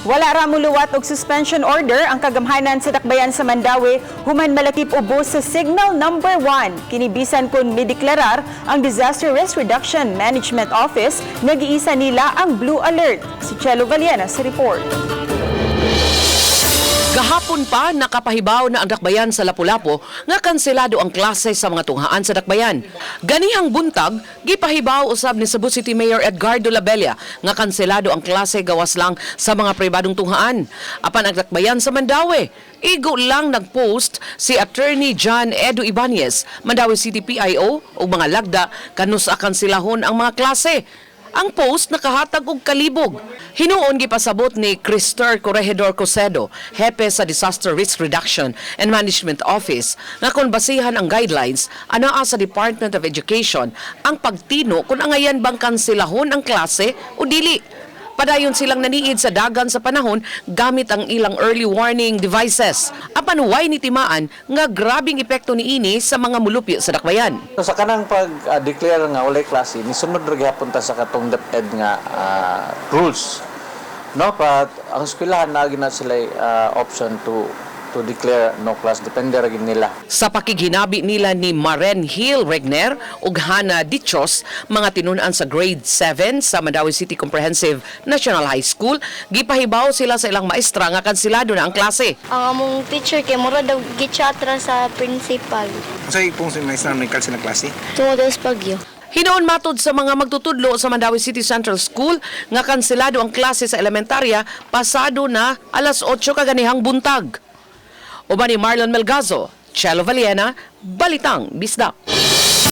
Wala ra muluwat og suspension order ang kagamhanan sa dakbayan sa Mandaue human malakip ubos sa signal number 1. Kini bisan kon mideklarar ang Disaster Risk Reduction Management Office, nag-iisa nila ang blue alert. Si Chelo Valiana sa report. Gahapon pa nakapahibaw na ang dakbayan sa Lapu-Lapu nga kanselado ang klase sa mga tunghaan sa dakbayan. Ganihang buntag, gipahibaw usab ni Cebu City Mayor Edgardo Labella nga kanselado ang klase gawas lang sa mga pribadong tunghaan. Apan ang dakbayan sa Mandaue, igo lang nagpost si Attorney John Edu Ibanez, Mandaue City PIO ug mga lagda kanus-a kanselahon ang mga klase. Ang post nakahatag og kalibog. Hinuon gipasabot ni Krister Corregidor Cosedo, hepe sa Disaster Risk Reduction and Management Office, nga kung basihan ang guidelines, anaa sa Department of Education ang pagtino kung angayan bang kanselahon ang klase o dili. Padayon silang naniid sa dagan sa panahon gamit ang ilang early warning devices. Apan way ni timaan nga grabing epekto niini sa mga mulupyo sa dakbayan. So, sa kanang pag-declare nga walay klase, nisunod ra gihapon ta sa katong DepEd nga rules. No, but ang eskwelahan naa na sila option to declare no class, depende ra gid nila. Sa pakighinabi nila ni Maren Hill Regner ug Hana Dichos, mga tinun-an sa grade 7 sa Mandaue City Comprehensive National High School, gipahibaw sila sa ilang maestra nga kansilado na ang klase. Ang among teacher kay mura daw gichat ra sa principal. Sa ipong si maestra may kalsi na klase? Tungod sa bagyo. Hinuon matod sa mga magtutudlo sa Mandaue City Central School nga kanselado ang klase sa elementarya pasado na alas 8 kaganihang buntag. Uban ni Marlon Melgazo, Chelo Valiena, Balitang Bisdak.